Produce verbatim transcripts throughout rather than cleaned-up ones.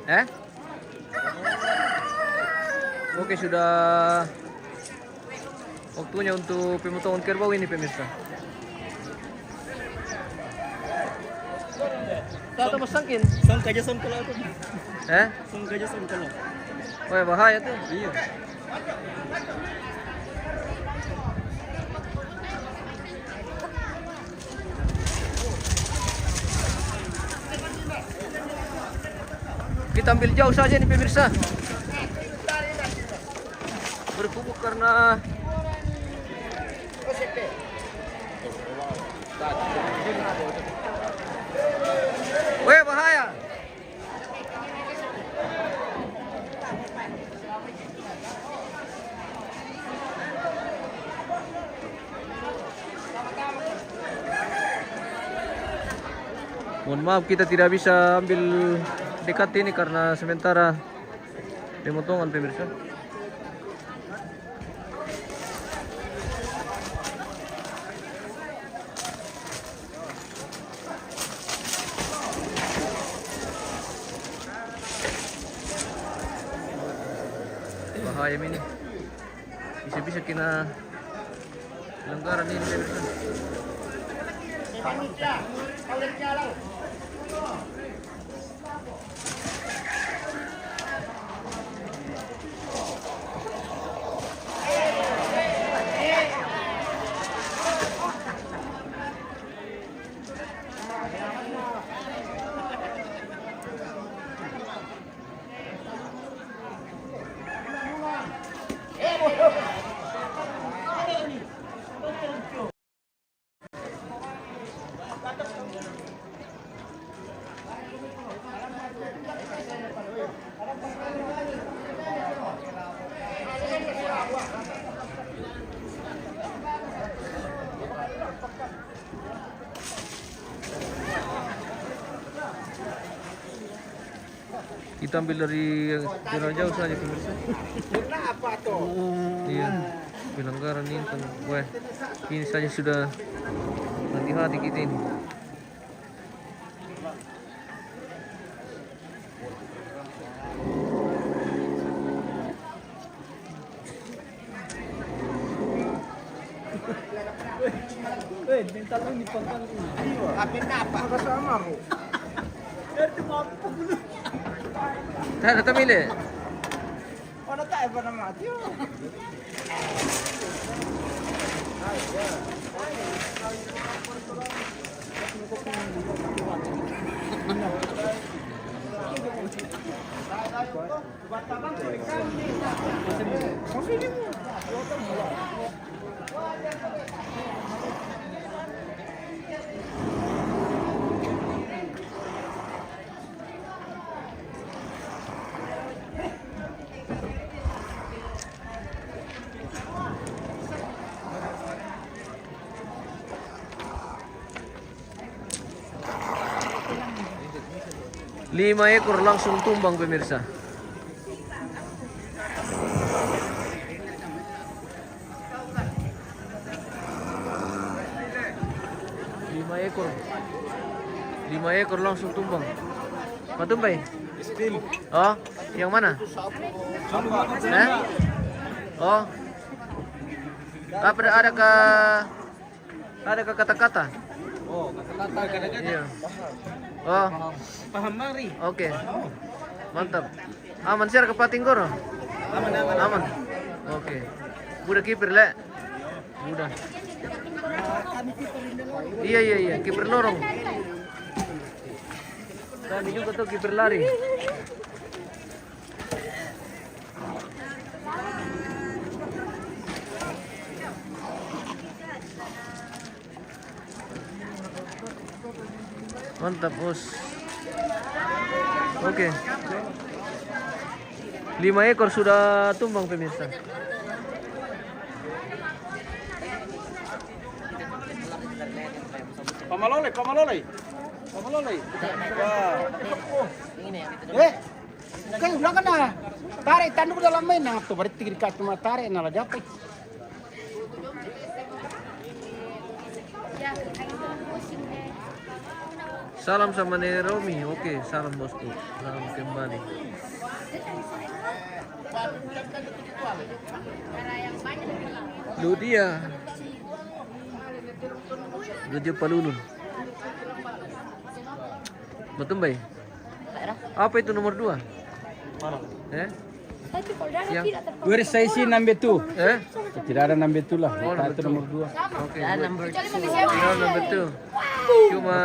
Eh? Oke, sudah waktunya untuk pemotongan kerbau ini, pemirsa. Tata masangkin. Sangka aja sangka lah tu. Eh? Sangka aja sangka lah. Wah, bahaya tuh. Iya. Kita ambil jauh saja nih, pemirsa. Berkubu karena Weh, bahaya. Mohon maaf, kita tidak bisa ambil dekat ini karena sementara pemotongan, pemirsa. Bahaya ini. Bisa-bisa kena pelanggaran ini, pemirsa. Kita ambil dari jarak jauh saja, pemirsa. Kenapa tuh? Iya, pelanggaran ini kan. Wah, ini saja sudah hati-hati kita ini. Weh, minta lu di pangkal ini. Apa, kenapa? Agak sama aku. Dari itu mau apa dulu? Tara, tamile. Wala tayo pa naman, tiyo. Lima ekor langsung tumbang, pemirsa. Lima ekor. Lima ekor langsung tumbang. Matumbai? Oh, yang mana? Eh? Oh. Apa ada, adakah, adakah kata-kata? Oh, kata-kata. Iya. Oh. Paham mari. Oke. Mantap. Aman siar ke pating koro? Aman, aman. Aman. Oke. Udah kiper, le. Udah. Iya, iya, iya, kiper lorong. Kami juga tuh kiper lari. Mantap, Bos. Oke. Lima ekor sudah tumbang, pemirsa. Pamalole, pamalole. Pamalole. Wah. Eh, kan udah kena tarik tanduk dalam main, nah, tuh berarti dikasih cuma tarik, nah, lah dapat. Salam sama Nenek Romi. Oke, salam bosku. Salam kembali. Ludia. Ludia Palulun. Betul, Bay? Apa itu nomor dua? Eh? Yang Where is I see number two? Eh? Tidak ada number two lah. Oh, number two. Nomor dua. Oke, good. Tidak ada number two. Cuma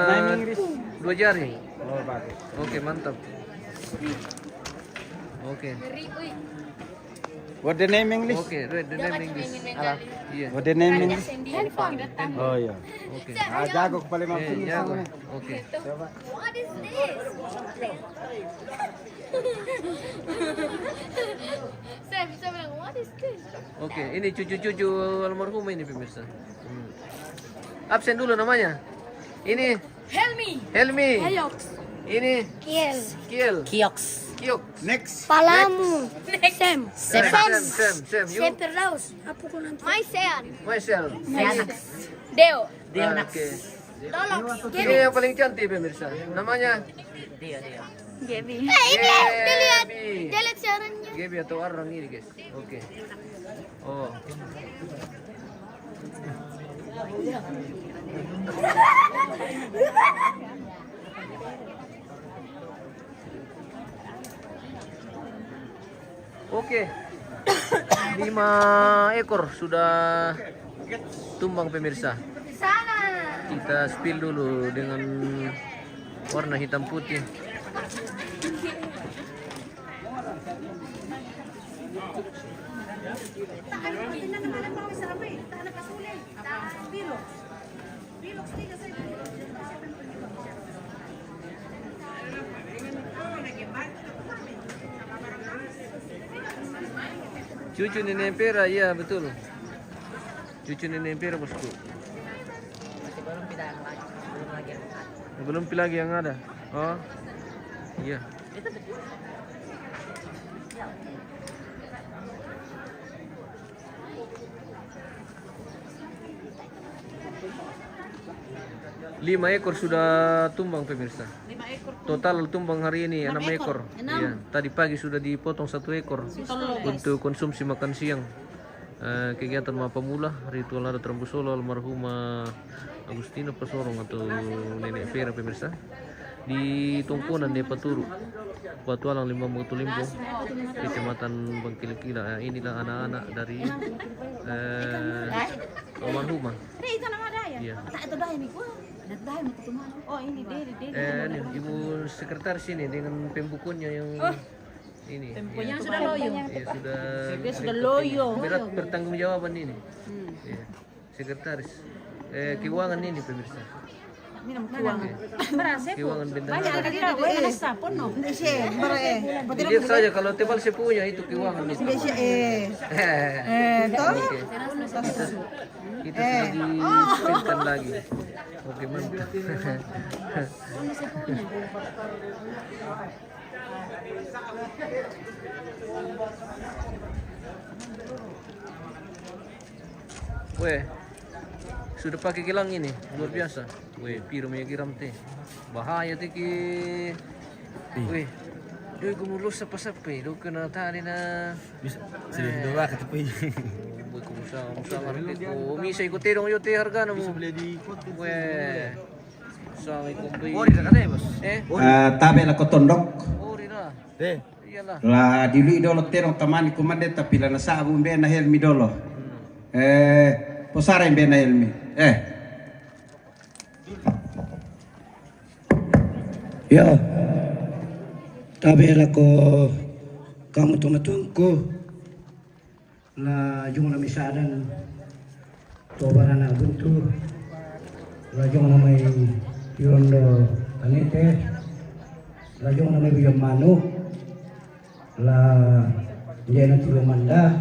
dua jari. Oh, bagus. Oke, mantap. Oke. What the name English? Oke, read the name English. Iya. What the name English? Handphone. Oh, iya. Oke. Ah, jago kepala. Eh, jago. Oke. Coba. What is this? Saya bisa bilang, "What is this?" Oke, ini cucu-cucu almarhum ini, pemirsa. Hmm. Absen dulu namanya. Ini Helmi. Helmi. Ayoks. Ini Kiel. Kiel. Kioks. Kiok. Next. Palamu. Next. Sam. Sam. Sam, Sam, Sam, you? Sam Firdaus. Apa kau nanti? Maisean. Maisel. Deo. Deo. Oke. Tolong. Ini yang paling cantik, pemirsa. Namanya Gaby. Eh, ini dia lihat. Dia lihat siarannya. Gaby atau Arang ini, guys. Oke. Oh. Oke. Lima ekor sudah tumbang, pemirsa. Kita spill dulu dengan warna hitam putih. Cucu Nenek Pera, iya, betul. Cucu Nenek Pera, bosku. Belum pi lagi yang ada. Oh, iya. Lima ekor sudah tumbang, pemirsa. Total tumbang hari ini enam ekor. Iya, tadi pagi sudah dipotong satu ekor untuk konsumsi makan siang. Eh, kegiatan ma pemula ritual adat Rambu Solo almarhumah Agustina Pasorong atau Nenek Pera, pemirsa, di Tongkonan, Desa Paturu, Batu Alang, Limbang Batu Limbo, Kecamatan Bangkili Kila. Eh, inilah anak-anak dari, eh, almarhumah. Iya. Eh, ini ibu sekretaris ini dengan pembukunya yang ini. Pembukunya sudah loyo. Iya, sudah. Dia sudah loyo. Berat pertanggungjawaban ini. Iya. Sekretaris. Eh, keuangan ini, pemirsa. Ini nama keuangan. Keuangan bendahara. Banyak ada di dalam. Banyak ada di dalam. Ini sih, ber-, eh, berarti dilihat saja, kalau tebal saya punya itu keuangan itu. Ini sih, eh. Eh, toh? Oke. Kita sudah dipinkan lagi. Oke, mantap. Weh, sudah pakai gelang ini, luar biasa. Weh, piro me gelang te. Bahaya te ki. Weh, doi, kamu lusa pas apa? Doi kena tadi na. Bisa, sudah dua kata pi. Weh, kamu sa, kamu sa ngerti ko. Misa ikut tedong yo te harga namu. Bisa beli di kota. Weh. Eh? Ah, tabe la ko tondok. La diului dolo tedong tamani kumande, tapi la nasabu mbe na Helmi dolo. Eh, posara mbe na Helmi. Eh. Yo. Tabe la ko kamu tomatuangku. La jong na mi Sadan, to barana buntu. La jong na mi Pirondo Tanete. La jong na mi Bujang Manu. La jena Tiro Manda.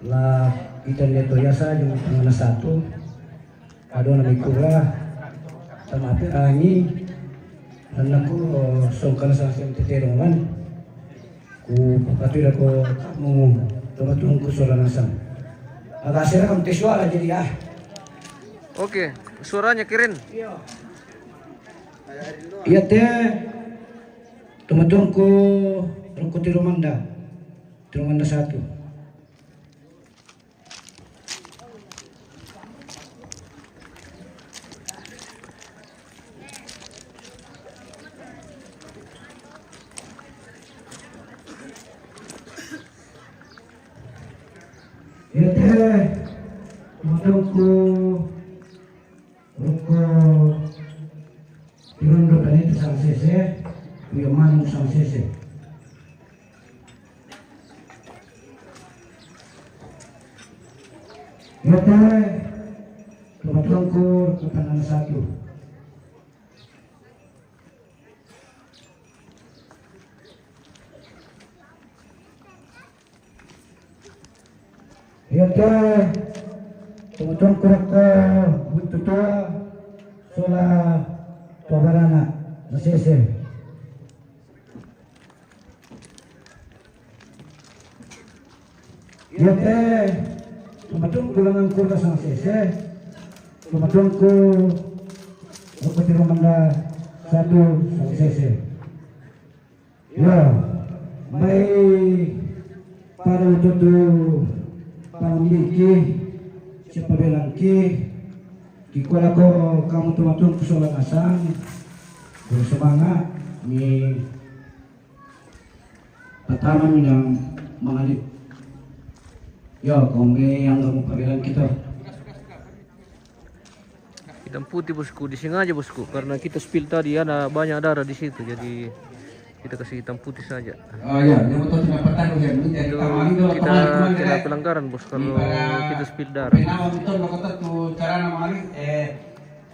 La ita nde to yasa jong tangana satu. Ado na mi kura, tama pe angi, anakku, songkana sa sem tete dongan. Ku pakatu ida ko kamu, toma tungku suara nasam. Agak serak kamu te suara jadi ah. Oke, suaranya keren. Iya. Iate, tomatuangku roko Tirumanda. Tirumanda satu. Iate, tomatuangku roko Tirumanda Panita Sangasese, Kuya Manu Sangasese. Iate, tomatuangku roko Panana satu. Iate, tomatuangku roko Buntu Tua, sola Tua Barana, Sangasese. Iate, tomatuangku Langan Kurda Sangasese, tomatuangku roko Tirumanda satu Sangasese. Yo, mai pada utotu pamiliki, siapa belangki, kikola ko kamu tomatuangku sola nasang, bersemangat ni pertama ni yang mengalir. Yo, kau yang kamu pabelan kita. Hitam putih, bosku, disengaja, bosku, karena kita spill tadi ada banyak darah di situ, jadi kita kasih hitam putih saja. Oh ya, yang betul tidak petang ya, ini jadi itu tamang itu kita teman-teman kena ya. Pelanggaran, bos, kalau kita spill darah. Kenapa betul lo kata tu cara nama lagi? Eh,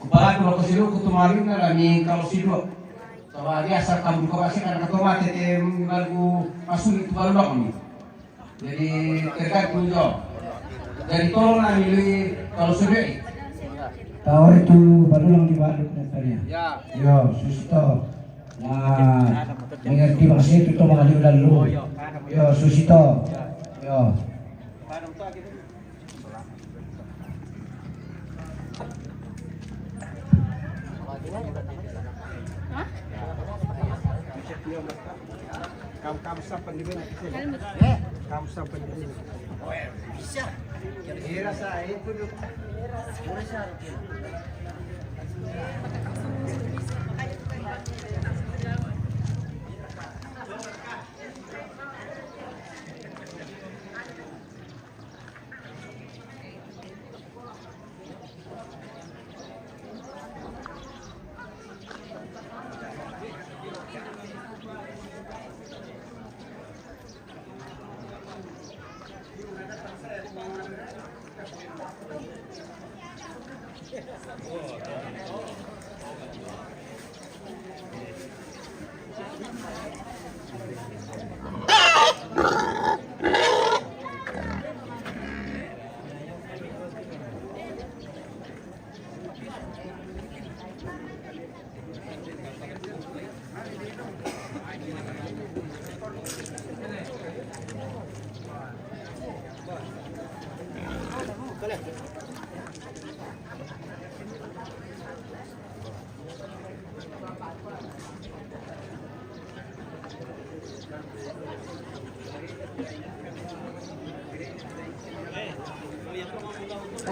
kupala tu lo kesilu kutu malu na ni kalau sido. Kalau dia asal kamu kau kasih karena kau mati ke lagu masuk itu baru dong ni. Jadi tergantung jo. Jadi tolong na milih kalau sudah. Tahu itu baru yang dibalik tadi. Ya. Yo, susi to. Nah, mengerti maksud itu to mengalir lalu. Yo, susi to. Yo. Hah? Kamu, kamu sampai di mana? Kamu sampai di mana? Bisa. Kira saya itu dulu.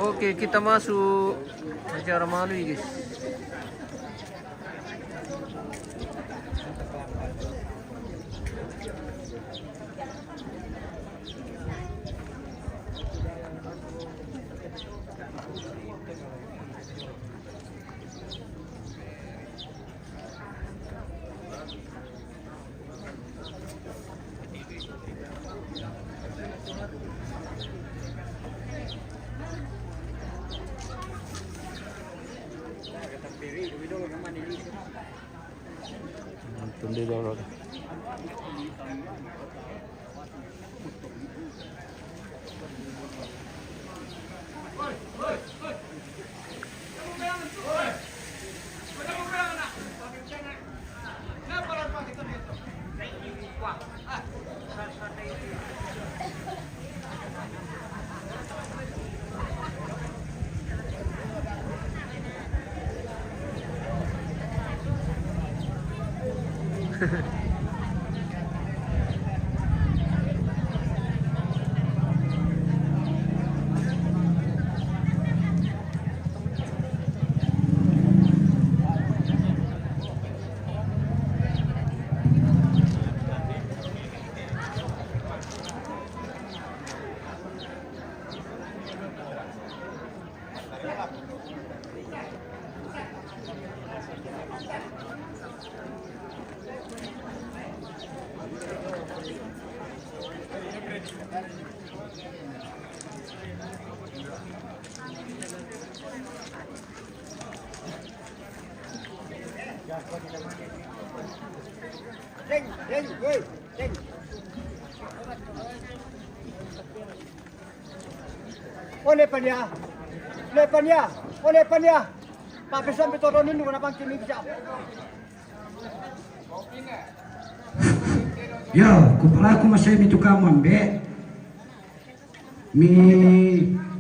Oke, kita masuk acara malu, guys. Ole pania, ole pania, ole pania. Papesan pito domin dua na pangki mi bisa. Yo, kupalaku masai mi tukamu ambe. Mi,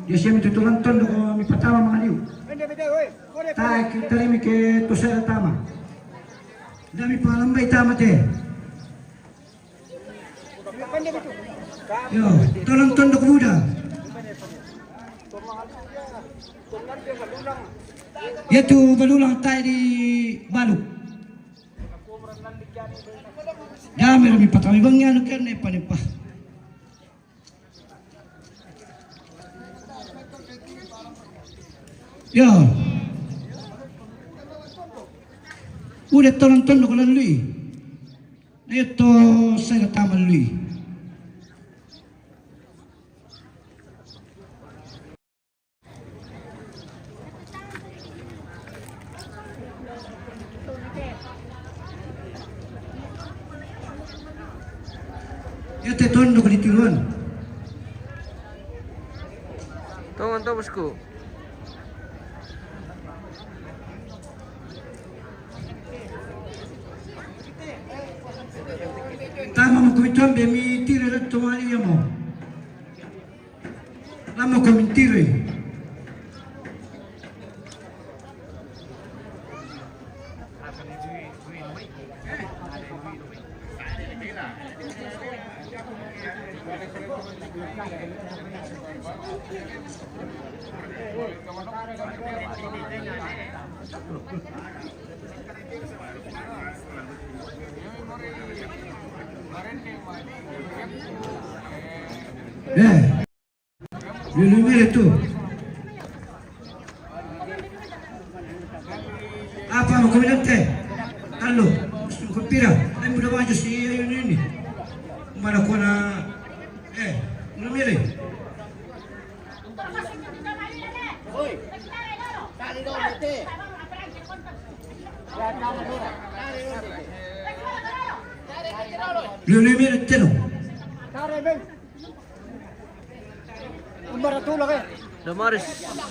yo sia mi tutulan tondo ko mi patama mangaliu. Tai ki tali mi ke tosai tama. Dami palambai tama te. Yo, tolong tondo ko buda. Yaitu balulang tai di balu. Dame rabi patami bangi anu kene panipa. Yo. Udah tolong tondo ko lalui. Neto sai tama lui. Yo te tondo ko di tiruan. Tongan to bosku. Tama mo kumiton be mi tire le tomali yamo. Lamo ko mi tire. Eh. Lulu mire tu. Apa mo komandante? Allo, kumpira, ai muda maju si ini ini. Mana kona, eh, lulu mire. Lulu mire teno. Damaris,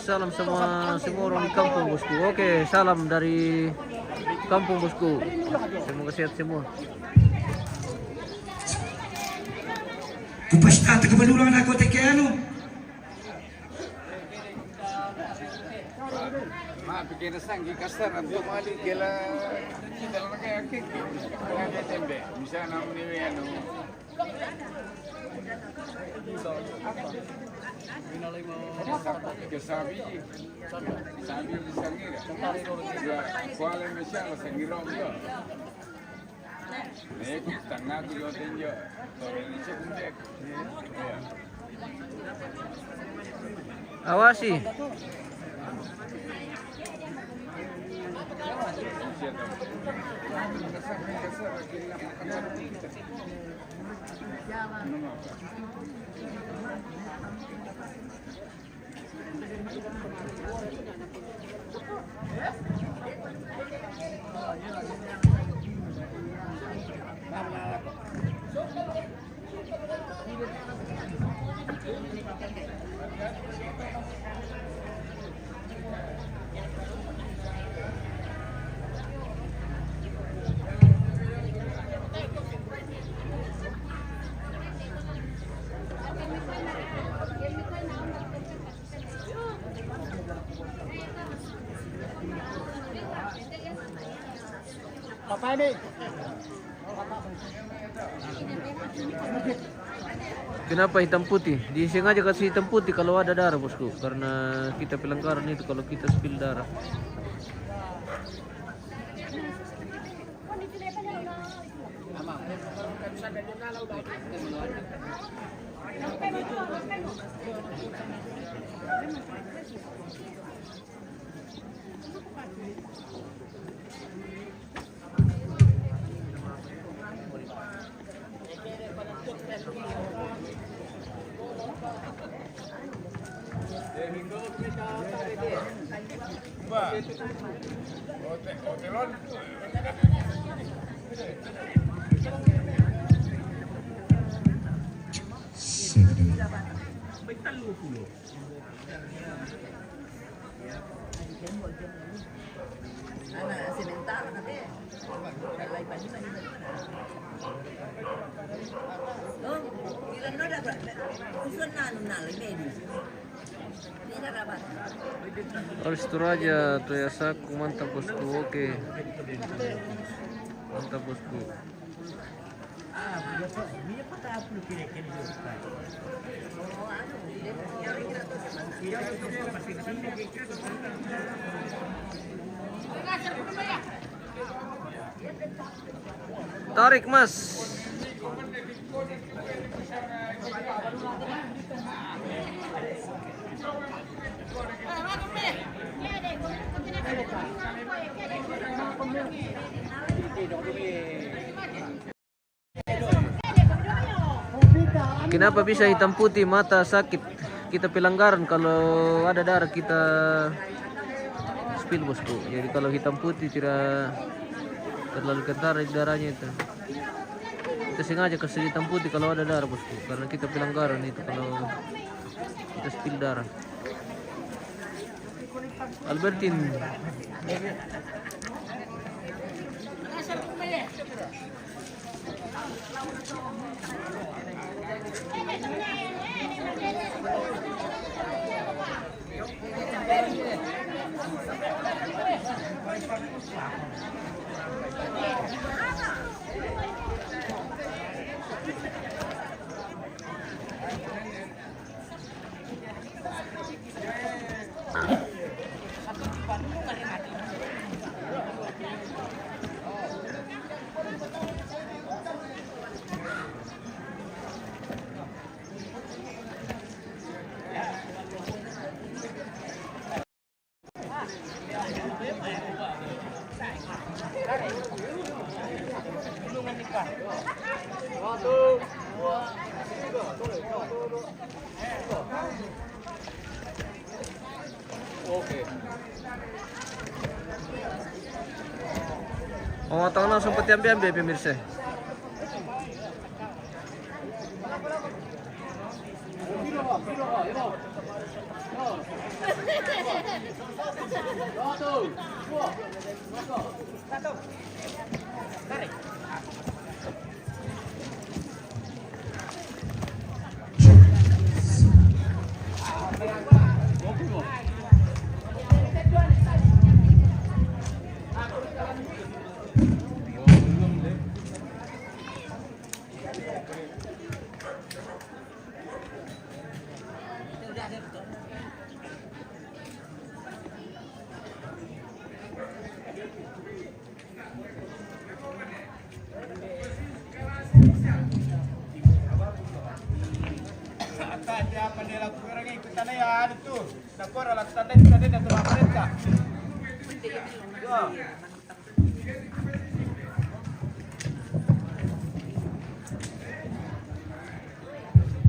salam sama semua orang di kampung bosku. Oke, salam dari kampung bosku. Semoga sehat semua. Kupasta ta kabalulang na ko te ke anu. Ma pikir sang ki kasar antu mali kela. Kita lagi kiki. Ada tembe. Bisa namanya anu. Ke sabi, sabi sangira. Kuala mesala sangira. Neku tangaku yo tenjo. Awasi. Papá, ven. Kenapa hitam putih? Disengaja kasih hitam putih kalau ada darah, bosku. Karena kita pelanggaran itu kalau kita spill darah. Harus tu raja tu ya saku, mantap, bosku. Oke. Mantap, bosku. Tarik, Mas. Kenapa bisa hitam putih mata sakit? Kita pelanggaran, kalau ada darah kita spill, bosku. Jadi kalau hitam putih tidak terlalu kentara di darahnya itu. Kita sengaja kasih hitam putih kalau ada darah, bosku. Karena kita pelanggaran itu kalau kita spill darah. Albertin. Oh, tangan langsung peti ambil-ambil, pemirsa.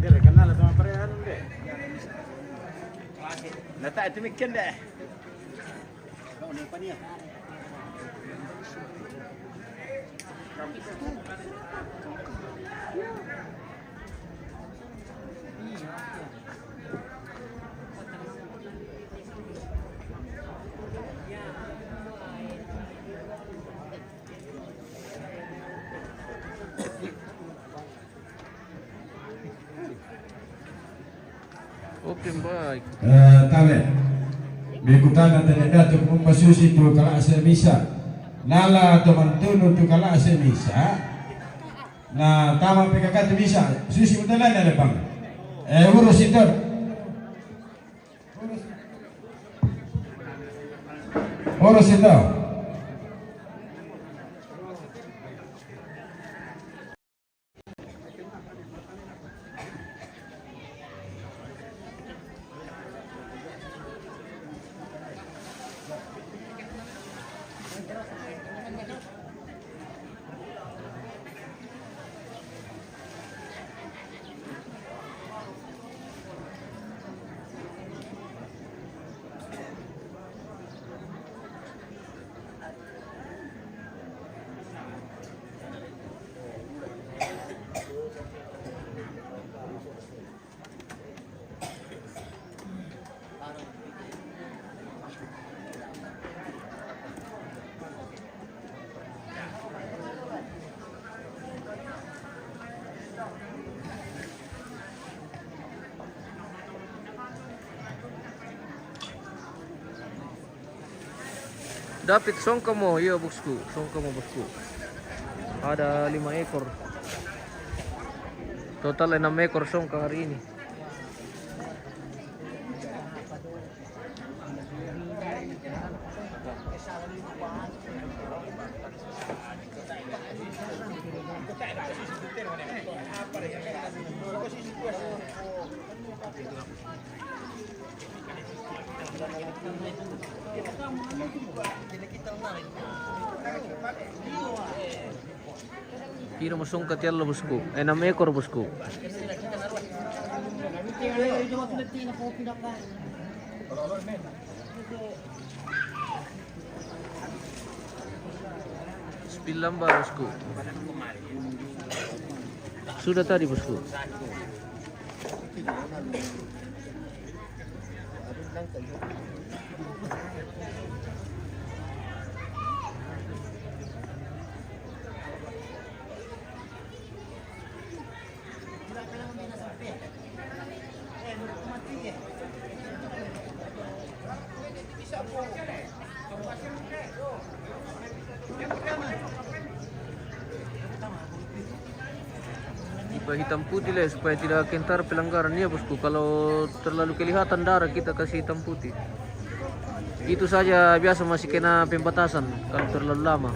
Dia kenal sama Prehan, deh. Nata itu mikin deh. Oke, baik. Eh, tabe. Bikutana tene datu kumasusi tu kala semisa. Nala to mantunu tu kala semisa. Na tama P K K tu bisa, susi betul na depan. Eh, urus itu. Urus itu. Dapat songka mo, iya, bosku, songka mo, bosku. Ada lima ekor. Total enam ekor songka hari ini. Pira mo songka tiallo, bosku? Enam ekor, bosku. Sembilan, bosku. Sudah tadi, bosku. Tipa hitam putih le, supaya tidak kentar pelanggaran ya, bosku. Kalau terlalu kelihatan darah, kita kasih hitam putih. Itu saja biasa masih kena pembatasan kalau terlalu lama.